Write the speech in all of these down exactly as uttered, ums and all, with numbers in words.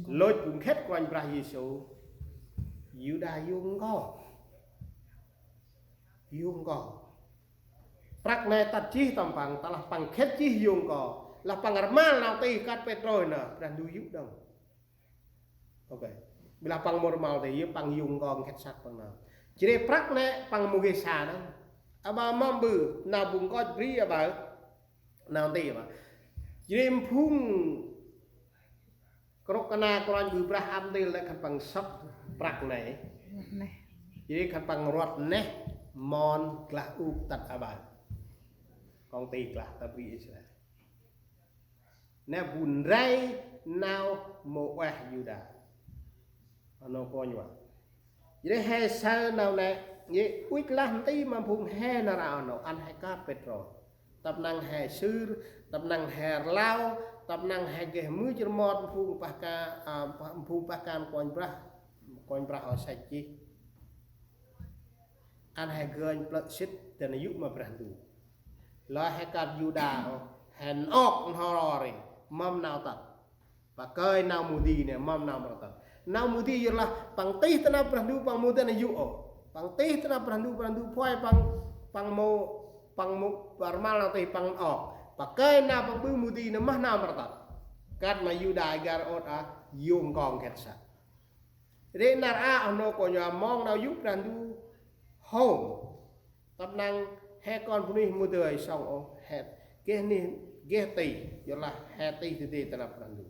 Lôch bu nkhĭt Kôranh Brah Yêsu, Yuđa yŭng kŏ. Yŭng kŏ. Prăk nê tât jêh tâm păng, tơlah păng nkhĭt jêh yŭng kŏ. Lah păng rmal nau tih kơt Pêtrôs nơh, Brah Ndu yŭk đŏng. Ok. Bi lah păng mâu rmal tih, yơh păng yŭng kŏ nkhĭt săk păng nơh. Jêh ri prăk nê păng mâu geh sa đŏng. Aƀaơ mâm ƀư, nau bu nkoch bri aƀaơ. Nau tih aƀaơ. Jêh ri phung krŭk kna Kôranh ƀư brah ăp ntil lĕ khân păng sŏk prăk nê. Neh. Jêh ri khân păng rvăt neh mon glah uk tât aƀaơ. Kŏng tih glah ta bri Israel. Nê bu ndrel nau mâu ueh Yuđa. Ano kônh wa. Jêh ri he saơ nau nê, yê ŭch lah nti ma phung he nar aơ nau ăn he kơt Pêtrôs. Tăp năng he sưr, tăp năng he rlau, tăp năng he geh mưch rmot phung pah ka, a, phung pah kan Kôranh Brah, Kôranh Brah hŏ săch jêh. Ăn he gơnh plơ̆ sĭt dăn yŭk ma Brah Ndu. Lơi he kơt Yuđa ôh, he nơk n'ho ri, mâm nau tât. Pakơi nau mâu di nê, mâm nau mra tât. Nau mâu di yorlah păng tih ta năp Brah Ndu, păng mâu dăn yŭk ôh. Păng tih ta năp Brah Ndu, Brah Ndu phuay păng, păng mâu, păng mâu, rmal nau tih păng nơk. Pakơi nau păng ƀư mâu di nê, mâm nau mra tât. Kơt ma Yuđa Iskariôt a, yŭng kŏ nkhĭt săk. Ri nar aơ, ano kônh wa, mông nau yŭk Brah Ndu hôm. Tăp năng he kon bunuyh mâu dơi sŏng ôh, he geh nih, geh tih, yorlah he tih dadê ta năp Brah Ndu.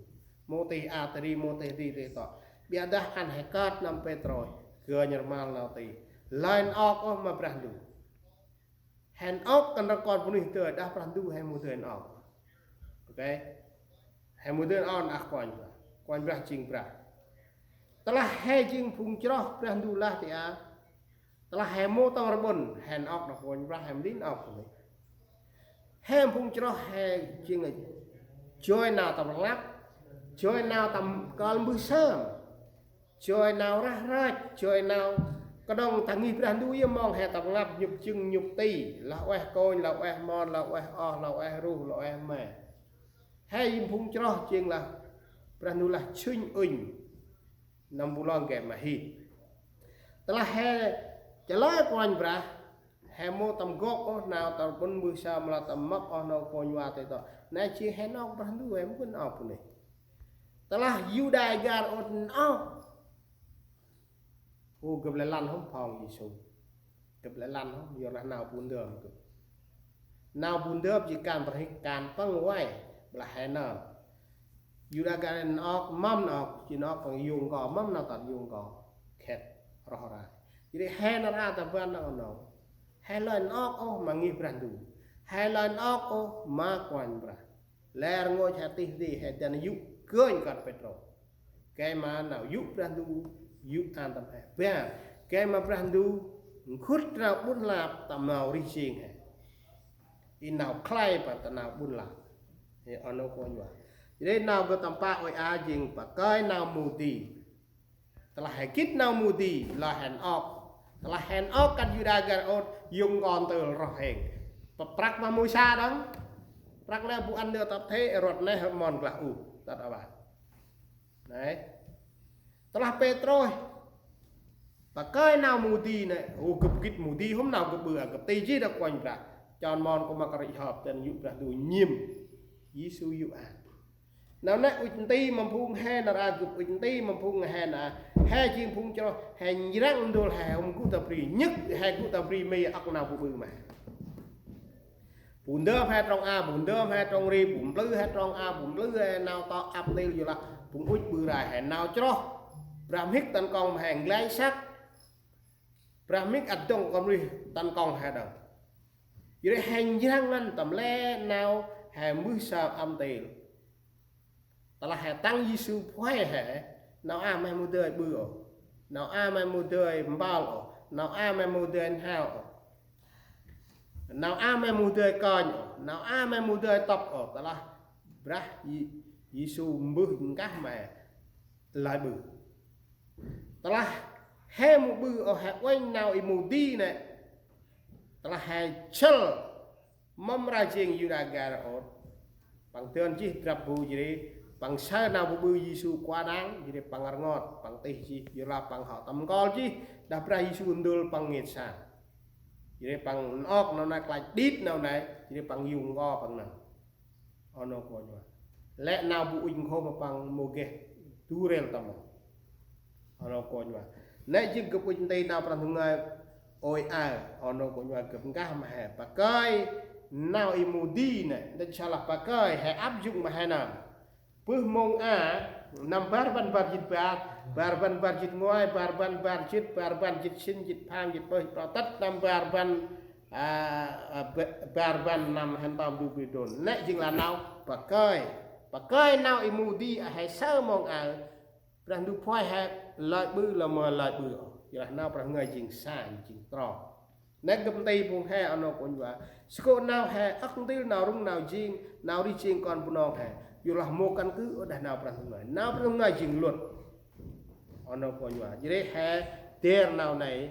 Mâu tih a ta ri, mâu tih ri tih tŏ. Ƀiălah ăn he kơt nâm Pêtrôs, gơnh rmal nau tih. Lơi nơk ôh ma Brah Ndu. He nơk kăn răng kon bunuyh dơi, đah Brah Ndu he mâu dơi nơk. Ok. He mâu dơi nơk, ah Kôranh Brah. Kôranh Brah jêng Brah. Tơlah he jêng phung chroh Brah Ndu lah ti a. Tơlah he mâu tâm rƀŭn, he nơk đah Kôranh Brah, he mâu dơi nơk bunuyh. He phung chroh he jêng joi nau tâm rnglăp, joi nau tâm kơl mbơh sơm. Joi nau rah rach, joi nau knŏng ta ngih Brah Ndu yơh mông he tâm rnglăp nhŭp jâng nhŭp ti, lah ueh kônh, lah ueh mon, lah ueh oh, lah ueh ruh, lah ueh me. He jêng phung chroh jêng lah Brah Ndu lah jhŭnh ŭnh. Nâm bu lŏng geh ma hit. Tơlah he chalơi Kôranh Brah, he mâu tâm gŏp ôh nau tâm rƀŭn mbơh sơm, mâu lah tâm mâp ôh nau kônh wa tih tŏ. Nê jêng he nơk Brah Ndu, he mâu geh nơk bunuyh. Tơlah Yuđa Iskariôt nơk. Ô, gâp lĕ lăn hôm phung Yêsu. Gâp lĕ lăn hôm, yorlah nau bu ndơm gâp. Nau bu ndơm jêh kan brah hik kan păng vay, ƀiălah he nơm. Yuđa Iskariôt nơk, mâm nơk, jêh nơk păng yŭng kŏ, mâm nau tât yŭng kŏ. Khĕt, roh rai. Jêh ri he nar aơ ta ban nơk nơk. He lơi nơk ôh ma ngih Brah Ndu. He lơi nơk ôh ma Kôranh Brah. Lĕ rngôch he tih di, he dăn yŭk gơnh kơt Pêtrôs. Gay ma nau yŭk Brah Ndu, yŭk ăn tâm he. Bar, gay ma Brah Ndu nkhŭt nau ƀŭn lap tâm nau rêh jêng he. I nau khlay păng ta nau ƀŭn lap. He, ano kônh wa. Jêh ri nau gâp tâm pă ôi a jêng pakơi nau mâu di. Tơlah he gĭt nau mâu di, lah he nơk. Tơlah he nơk kơt Yuđa Iskariôt, yŭng kŏ ntơl roh hêng. Pă prăk ma mâu sa đŏng. Prăk nê bu ăn nê tăp thê, rvăt nê he mon glah ŭk. Tât aƀaơ. Nê. Tơlah Pêtrôs. Pakơi nau mâu di nê, ô gâp gĭt mâu di, hôm nau gâp ƀư a gâp tih jêh đah Kôranh Brah. Chon mon kŏ ma kơt rêh hŏp, dăn yŭk Brah Ndu nhĭm. Yêsu yŭk ăn. Nau nê ŭch nti ma phung he nar aơ, gâp ŭch nti ma phung he nar aơ. He jêng phung chroh, he njrăng ndôl he hôm gŭ ta bri, nhĭk he gŭ ta bri, mê âk nau bu ƀư ma he. Bu ndơm he trong a, bu ndơm he trong ri, bu mplư he trong a, bu mplư he nau tŏ ăp ntil yorlah phung ŭch ƀư rai he nau chroh. Brah mhĭk tăn kŏng ma he nglay săk. Brah mhĭk ăt dŏng kon bunuyh tăn kŏng he đŏng. Jêh ri he njrăng ngăn tâm lĕ nau he mbơh sơm ăp ntil. Tơlah he tăng Yêsu phuay he, nau a may mâu dơi ƀư ôh, nau a may mâu dơi mbal ôh, nau a may mâu dơi nhao ôh, nau a may mâu dơi kơnh ôh, nau a may mâu dơi tŏp ôh, tơlah Brah Yê-, Yêsu mbơh nkah may lơi ƀư. Tơlah he mâu ƀư ôh, he uănh nau i mâu di nê. Tơlah he chăl mâm rah jêng Yuđa Iskariôt. Păng dơn jêh drăp bu jêh ri, Păng saơ nau bu ƀư Yêsu kua đang, jêh ri păng rngot, păng tih jêh, yorlah păng hŏ tâm nkol jêh đah Brah Yêsu ndŭl păng ngêt sa. Jêh ri păng nơk nau nây klach đĭt nau nây, jêh ri păng yŭng nko păng nơm. Ơ nô kônh wa. Lĕ nau bu ŭch nkhôm ma păng mâu geh du rêl tâm mâu. Ơ nô kônh wa. Nĕ jêng gâp ŭch nti nau Brah Ndu ngơi ôi aơ. Ơ nô kônh wa, gâp nkah ma he pakơi nau i mâu di nĕ. Nĕ salah pakơi he áp dụng ma he nơm. Bơh mông a, năm bar rbăn bar jât bar, bar rbăn bar jât ngoai, bar rbăn bar jât, bar rbăn jât sĭn, jât pham, jât pơh, jât prao, tât năm bar rbăn, a, a, ba-, bar rbăn năm hên tơm du bri đôn. Nĕ jêng lah nau pakơi. Pakơi nau i mâu di a he saơ mông aơ. Brah Ndu phuay he lơi ƀư, lơi mơ lơi ƀư ôh. Yorlah nau Brah ngơi jêng sa, jêng trong. Nĕ gâp nti phung he, ơ nô kônh wa. Skô nau he âk ntil nau rŭng nau jêng, nau rêh jêng kon Bunong he. Yorlah mâu căn cứ ôh đah nau Brah Ndu ngơi. Nau Brah Ndu ngơi jêng luật. Ơ nô kônh wa. Jêh ri he der nau nây.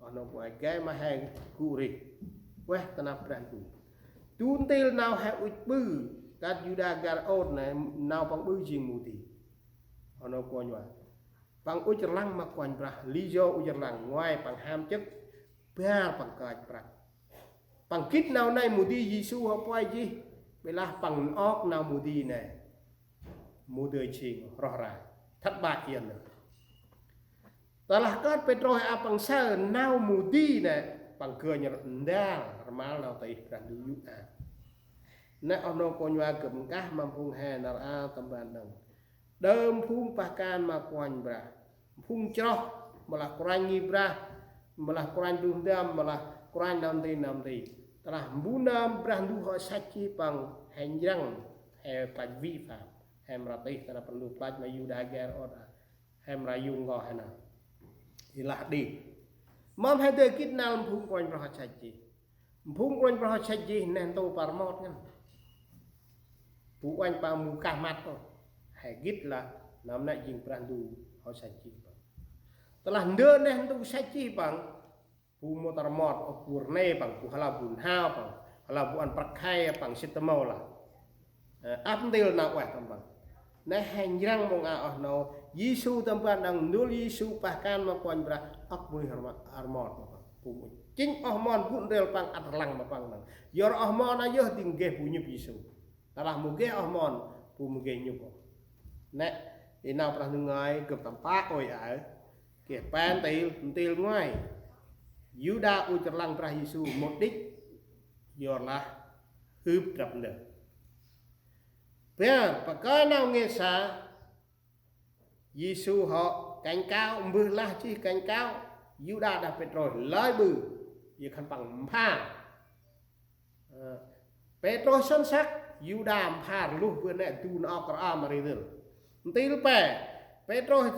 Ơ nô kônh wa, gay ma he gŭ rêh. Ueh ta năp Brah Ndu. Du ntil nau he ŭch ƀư kơt Yuđa Iskariôt nây, nau păng ƀư jêng mâu di. Ơ nô kônh wa. Păng ŭch rlăng ma Kôranh Brah, lý do ŭch rlăng ngoai păng ham chức, bar păng kơch prăk. Păng gĭt nau nây mâu di Yêsu hŏ phuay jêh, ƀiălah păng nơk nau mâu di nây. Mâu dơi jêng roh rai. Thất bại yơn nơh. Tơlah kơt Pêtrôs a păng saơ nau mâu di nây, păng gơnh ndal rmal nau tih Brah Ndu yô̆ a. Nĕ ơ nô kônh wa, gâp nkah ma phung he nar a tâm ban đŏng. Đơm phung pah kan ma Kôranh Brah. Phung chroh, mâu lah kôranh ngih Brah, mâu lah kôranh du ndăm, mâu lah kôranh nơm nti nơm nti. Tơlah mbu nơm Brah Ndu hŏ săch jêh păng, he njrăng, he klach vi phạm, he mra tih ta năp Brah Ndu, klach ma Yuđa Iskariôt a, he mra yŭng nko he nơm. Jêh lah đĭ. Mâm he dơi gĭt năl phung Kôranh Brah hŏ săch jêh. Phung Kôranh Brah hŏ săch jêh neh ntu pă rmot ngăn. Bu uănh pă mâu kah măt ôh. He gĭt lah nơm nĕ jêng Brah Ndu hŏ săch jêh păng. Tơlah ndơ neh ntu săch jêh păng, bu mâu ta rmot ôh, bu rnê păng, bu hla bu n'hao păng, hla bu ăn prăk khay păng, sĭt ta mâu lah. Ơ, ăp ntil nau ueh tâm păng. Nĕ he njrăng mông a oh nô, Yêsu tâm ban đŏng, ndŭl Yêsu pah kan ma Kôranh Brah, âk bunuyh rma-, rmot ma păng. Bu mâu chĭnh oh mon gŭ ndrel păng, ăt rlăng ma păng đŏng. Yor oh mon a yơh dĭng geh bu nhŭp Yêsu. Tơlah mâu geh oh mon, bu mâu geh nhŭp ôh. Nĕ, i nau Brah Ndu ngơi, gâp tâm pă ôi aơ. Geh pe ntil, ntil ngoai. Yuđa ŭch rlăng Brah Yêsu mục đích, yorlah hưp drăp ndơ. Bar, pakơi nau ngêt sa, Yêsu hŏ cảnh cáo, mbơh lah jêh cảnh cáo Yuđa đah Pêtrôs lơi ƀư, yơh khân păng mphar. Ơ, Pêtrôs săn săk, Yuđa mphar luh bơh nĕ du nơk răm ri dơl. Ntil pe, Pêtrôs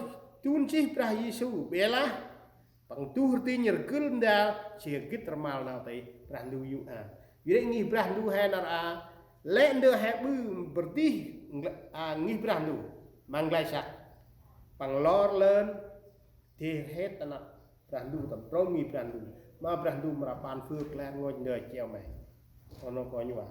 dun jêh Brah Yêsu, ƀiălah păng duh rtinh rgâl ndal, jêh gĭt rmal nau tih Brah Ndu yô̆ a. Yor ri ngih Brah Ndu he nar a, lĕ ndơ he ƀư bơrdih ngl-, a, ngih Brah Ndu ma nglay săk. Păng lor lơn, dêh rhêt ta năp Brah Ndu tâm trôm ngih Brah Ndu. Ma Brah Ndu mra pan phước lĕ rngôch ndơ chiao me. Ơ nô kônh wa.